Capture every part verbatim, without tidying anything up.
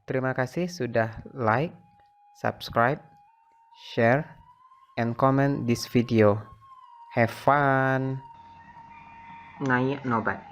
Terima kasih sudah like, subscribe, share, and comment this video. Have fun! Naiak nobat.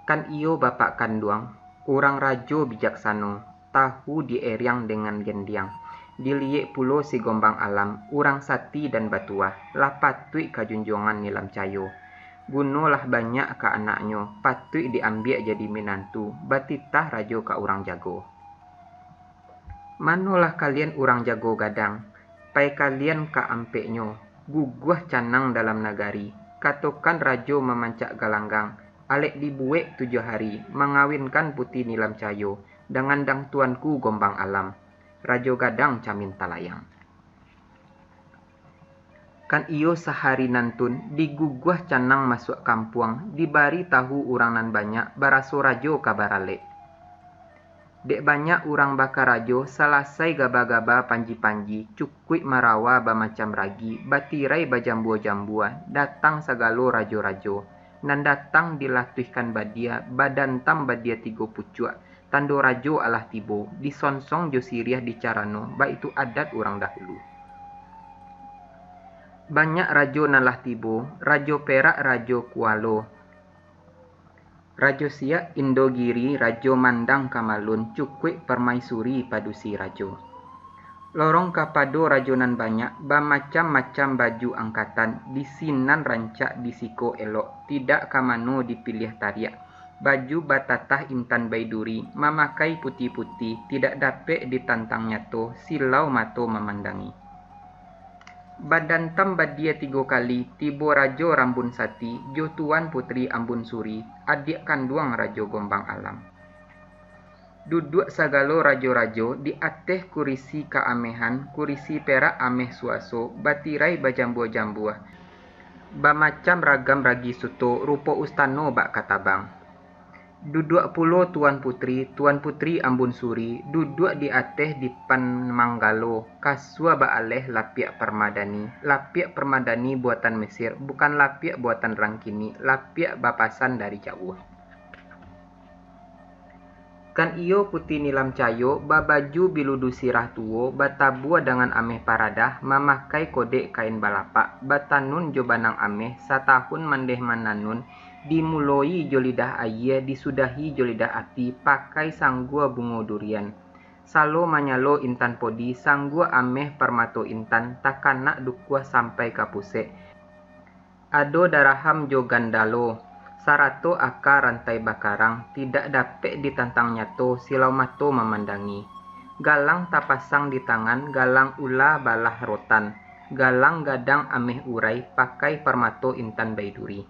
Kan iyo bapak kanduang, urang rajo bijaksano, tahu dieriang dengan gendiang, diliek pulo si Gombang Alam, urang sati dan batuah, lah patuik ka junjuangan Nilam Cayo. Guno lah banyak ka anaknyo, patuik diambiak jadi minantu, batitah rajo ka urang jago. Manolah kalian urang jago gadang, pai kalian ka ampeknyo, guguah canang dalam nagari, katokan rajo mamancak galanggang, alek dibuek tujuah hari, mangawinkan Puti Nilam Cayo, dangan dang tuanku Gombang Alam, Rajo Gadang Camin Talayang. Kan iyo sahari nantun, diguguah canang masuak kampuang, dibari tahu urang nan banyak, baraso rajo ka baralek. Dek banyak urang bakarajo, salasai gaba-gaba panji-panji, cukuik marawa bamacam ragi, batirai bajambua-jambua, datang sagalo rajo-rajo, nan datang dilatuihkan badia, badantam badia tigo pucuak, tando rajo alah tibo, disonsong jo siriah di carano, baitu adat urang dahulu. Banyak rajo nan lah tibo, rajo perak, rajo kualo, rajo siak, Indogiri, rajo mandang kamalun, cukuik parmaisuri padusi rajo. Lorong kapado rajo nan banyak, bamacam-macam baju angkatan, di sinan rancak, di siko elok, tidak ka mano dipiliah tariak. Baju batatah intan baiduri, mamakai puti-puti, tidak dapek ditantang nyato, silau mato mamandangi. Badantam badia tigo kali, tibo Rajo Rambun Sati, jo Tuan Putri Ambun Suri, adiak kanduang Rajo Gombang Alam. Duduak sagalo rajo-rajo di ateh kurisi kaamehan, kurisi perak ameh suaso, batirai bajambua-jambua, bamacam ragam ragi suto, rupo ustano bak katabang. Duduak pulo Tuan Putri, Tuan Putri Ambun Suri, duduak di ateh dipan manggalo, kasua baaleh lapiak parmadani, lapiak parmadani buatan Mesir, bukan lapiak buatan rang kini, lapiak bapasan dari jauah. Kan iyo Puti Nilam Cayo, babaju biludu sirah tuo, batabua dangan ameh paradah, mamakai kodek kain balapak, batanun jo banang ameh, satahun mandeh mananun, dimuloi jo lidah ayie, disudahi jo lidah api, pakai sanggua bungo durian. Salo manyalo intan podi, sanggua ameh parmato intan, takanak dukuah sampai ka pusek. Ado daraham jo gandalo, sarato aka rantai bakarang, tidak dapek ditantang nyato, silau mato mamandangi. Galang tapasang di tangan, galang ula balah rotan, galang gadang ameh urai, pakai parmato intan baiduri.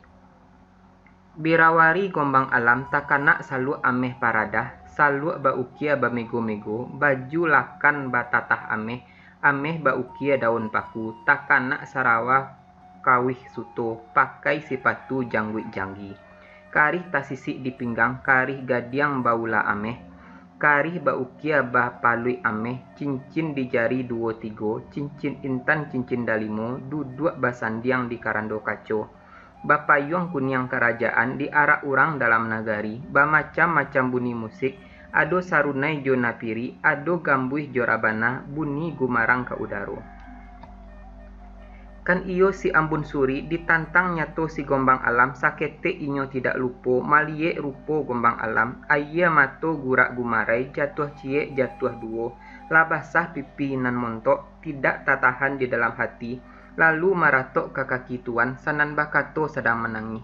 Birawari Gombang Alam takanak saluak ameh paradah, saluak baukia bamego-mego, baju lakan batatah ameh, ameh baukia daun paku, takanak sarawa kawih suto, pakai sipatu jangguik janggi. Karih tasisik di pinggang, karih gadiang baula ameh, karih baukia bapaluik ameh, cincin di jari duo tigo, cincin intan, cincin dalimo, duduak basandiang di karando kaco. Bapayuang kuniang karajaan diarak urang dalam nagari, bamacam-macam bunyi musik, ado sarunai jo napiri, ado gambuih jo rabana, bunyi gumarang ka udaro. Kan iyo si Ambun Suri ditantang nyato si Gombang Alam, saketek inyo tidak lupo, maliek rupo Gombang Alam, ayie mato gurak gumarai, jatuah ciek, jatuah duo, lah basah pipi nan montok, tidak tatahan di dalam hati, lalu maratok ka kaki Tuan, sanan bakato sadang manangih.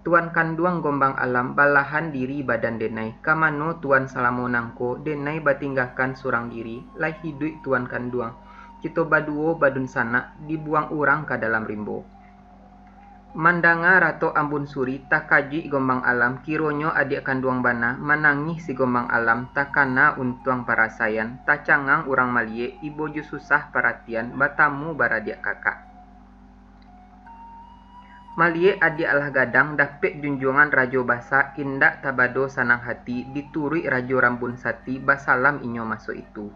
Tuan kanduang Gombang Alam balahan diri badan denai, ka mano Tuan salamo nangko, denai batinggakan surang diri, lai hiduik Tuan kanduang, kito baduo badunsanak, dibuang urang ka dalam rimbo. Mandanga ratok Ambun Suri, takajuik Gombang Alam, kironyo adiak kanduang bana, manangih si Gombang Alam, takana untuang parasaian, tacangang urang maliek, ibo jo susah paratian, batamu baradiak kakak. Maliek adiak lah gadang, dapek junjuangan rajo basa, indak tabado sanang hati, dituruik Rajo Rambun Sati, basalam inyo maso itu.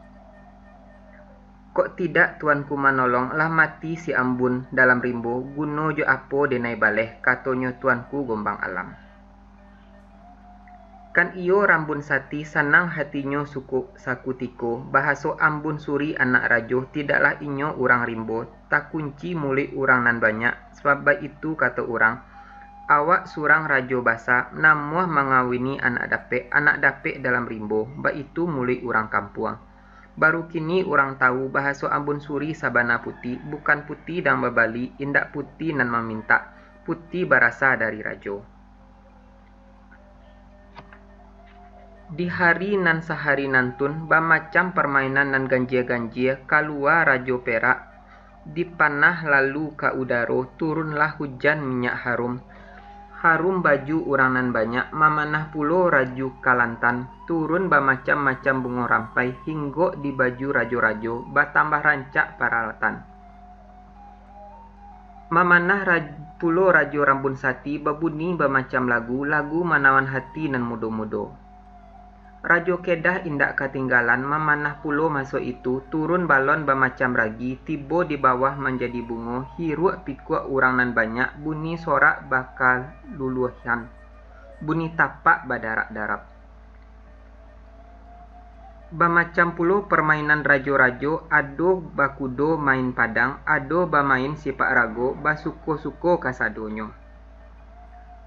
Kok tidak tuanku manolong, lah mati si Ambun dalam rimbo, guno jo apo denai baleh, katonyo tuanku Gombang Alam. Kan iyo Rambun Sati sanang hatinyo sukuk sakutiko, bahaso Ambun Suri anak rajo tidaklah inyo urang rimbo, takunci muluik urang nan banyak, sabab baitu kato urang, awak surang rajo basa, namuah mangawini anak dapek, anak dapek dalam rimbo, baitu muluik urang kampuang. Baru kini urang tawu bahaso Ambun Suri sabana puti, bukan puti nan babali, indak puti nan mamintak, puti barasa dari rajo. Di hari nan sahari nantun, bamacam parmainan nan ganjia-ganjia, kalua Rajo Perak, dipanah lalu ka udaro, turunlah hujan minyak harum. Harum baju urang nan banyak, mamanah pulo Rajo Kalantan, turun bamacam-macam bungo rampai, hinggok di baju rajo-rajo, batambah rancak paralatan. Mamanah raj-, pulo Rajo Rambun Sati, babuni bamacam lagu, lagu manawan hati nan mudo-mudo. Rajo Kedah indak katinggalan, mamanah pulo maso itu, turun balon bamacam ragi, tibo di bawah manjadi bungo, hiruak pikuak urang nan banyak, bunyi sorak bakaluluahan, bunyi tapak badarak-darak. Bamacam pulo parmainan rajo-rajo, ado bakudo main padang, ado bamain sipak rago, basuko-suko kasadonyo.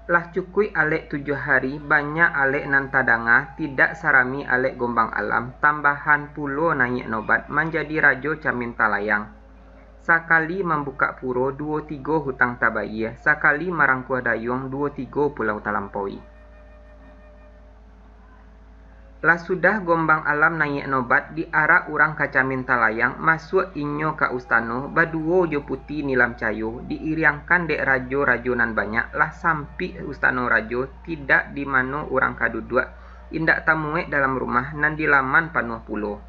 Lah cukuik alek tujuah hari, banyak alek nan tadanga, tidak sarami alek Gombang Alam, tambahan pulo naiak nobat, manjadi rajo Camin Talayang. Sakali mambukak puro, duo tigo hutang tabayia, sakali marangkuah dayuang, duo tigo pulau talampaui. Lah sudah Gombang Alam naiak nobat, diarak urang ka Camin Talayang, masuak inyo ka ustano, baduo jo Puti Nilam Cayo, diiriangkan dek rajo-rajo nan banyak, lah sampik ustano rajo, tidak di mano urang ka duduak, indak tamuek dalam rumah, nan di laman panuah pulo.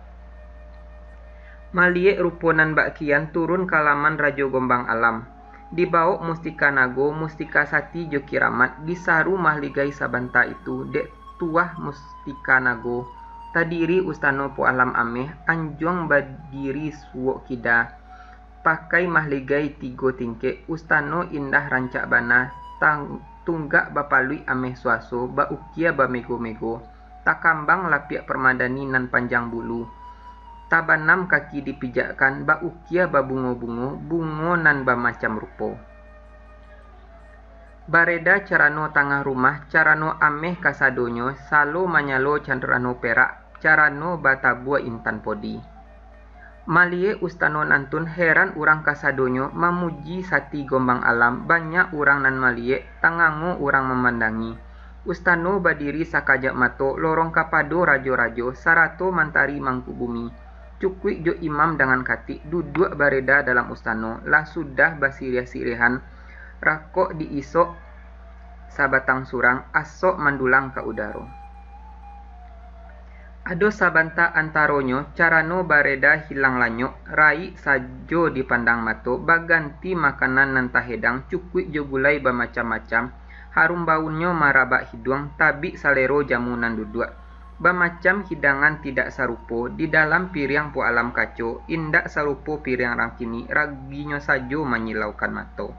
Maliek rupo nan bak kian, turun ka laman Rajo Gombang Alam. Dibaok mustika nago, mustika sati jo kiramat, disaru mahligai sabanta itu, dek tuah mustika nago, tadiri ustano Po Alam Ameh, anjuang badiri suok kida, pakai mahligai tigo tingkek, ustano indah rancak bana, tang-, tunggak bapaluik ameh suaso, baukia bamego-mego, takambang lapiak parmadani nan panjang bulu, tabanam kaki dipijakkan, baukia babungo-bungo, bungo nan bamacam rupo. Bareda carano tangah rumah, carano ameh kasadonyo, salo manyalo carano perak, carano batabua intan podi. Maliek ustano nantun, heran urang kasadonyo, mamuji sati Gombang Alam, banyak urang nan maliek, tangango urang mamandangi. Ustano badiri sakajap mato, lorong kapado rajo-rajo, sarato mantari mangku bumi. Cukuik jo imam dangan katik, duduak bareda dalam ustano, lah sudah basiriah-siriahan, rakok diisok sabatang surang, asok mandulang ka udaro. Ado sabanta antaronyo, carano bareda hilang lanyok, raik sajo dipandang mato, baganti makanan nan tahedang, cukuik jo gulai bamacam-macam, harum baunnyo marabak hiduang, tabik salero jamu nan duduak. Bamacam hidangan tidak sarupo, di dalam piriang Po Alam kaco, indak sarupo piriang rang kini, raginyo sajo manyilaukan mato.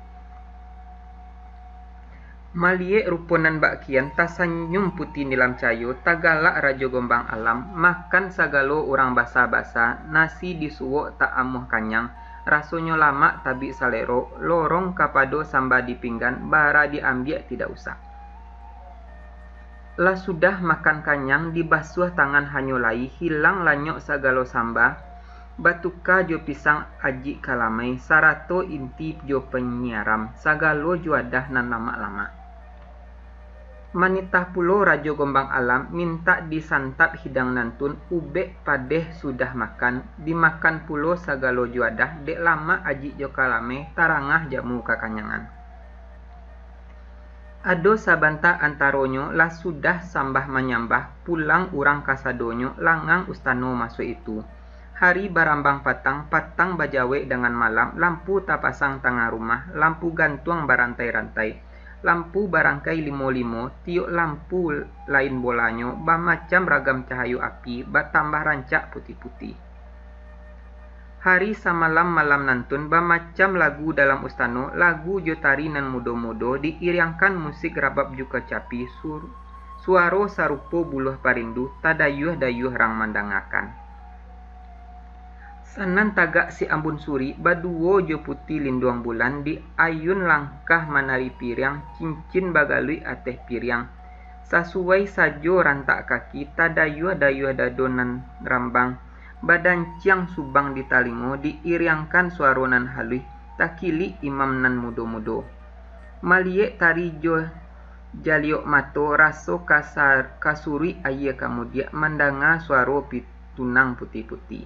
Maliek rupo nan bak kian, tasanyum Puti Nilam Cayo, tagalak Rajo Gombang Alam, makan sagalo urang basa-basa, nasi disuok tak amuah kanyang, rasonyo lamak tabik salero, lorong kapado samba di pinggan, bara diambiak tidak usah. Lah sudah makan kanyang, dibasuah tangan hanyo lai, hilang lanyok sagalo samba, batuka jo pisang ajik kalamai, sarato inti jo panyiaram, sagalo juadah nan lamak-lamak. Manitah pulo Rajo Gombang Alam, mintak disantap hidang nantun, ubek padeh sudah makan, dimakan pulo sagalo juadah, dek lamak ajik jo kalamai, tarangah jamu kakanyangan. Ado sabanta antaronyo, lah sudah sambah manyambah, pulang urang kasadonyo, langang ustano maso itu. Hari barambang patang, patang bajawek dangan malam, lampu tapasang tangah rumah, lampu gantuang barantai-rantai, lampu barangkai limo-limo, tiok lampu lain bolanyo, bamacam ragam cahayo api, batambah rancak putih-putih. Hari samalam malam nantun, bamacam lagu dalam ustano, lagu jo tari nan mudo-mudo, diiriangkan musik rabab jo kacapi, sur-, Suaro sarupo buluah parindu tadayuah-dayuah rang mandangakan. Sanan tagak si Ambun Suri baduo jo Puti Linduang Bulan di ayun langkah manari piriang, cincin bagaluik ateh piriang. Sasuai sajo rantak kaki, tadayuah-dayuah dado nan rambang, badanciang subang di talingo, diiriangkan suaro nan haluih, takilik imam nan mudo-mudo. Maliek tari jo jaliok mato, raso kasa-, kasuruik ayie kamudiak mandanga suaro pitunang puti-puti.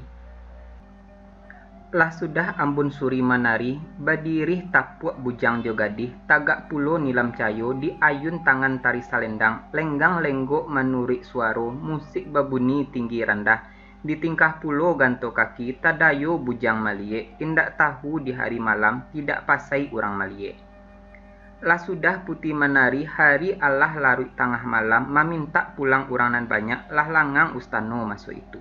Lah sudah Ambun Suri manari, badirih tapuak bujang jo gadih, tagak pulo Nilam Cahayo di ayun tangan tari salendang, lenggang-lenggok manuruik suaro, musik babunyi tinggi randah, ditingkah pulo ganto kaki, tadayo bujang maliek, indak tahu di hari malam, tidak pasai urang maliek. Lah sudah Puti manari, hari alah laruik tangah malam, mamintak pulang urang nan banyak, lah langang ustano maso itu.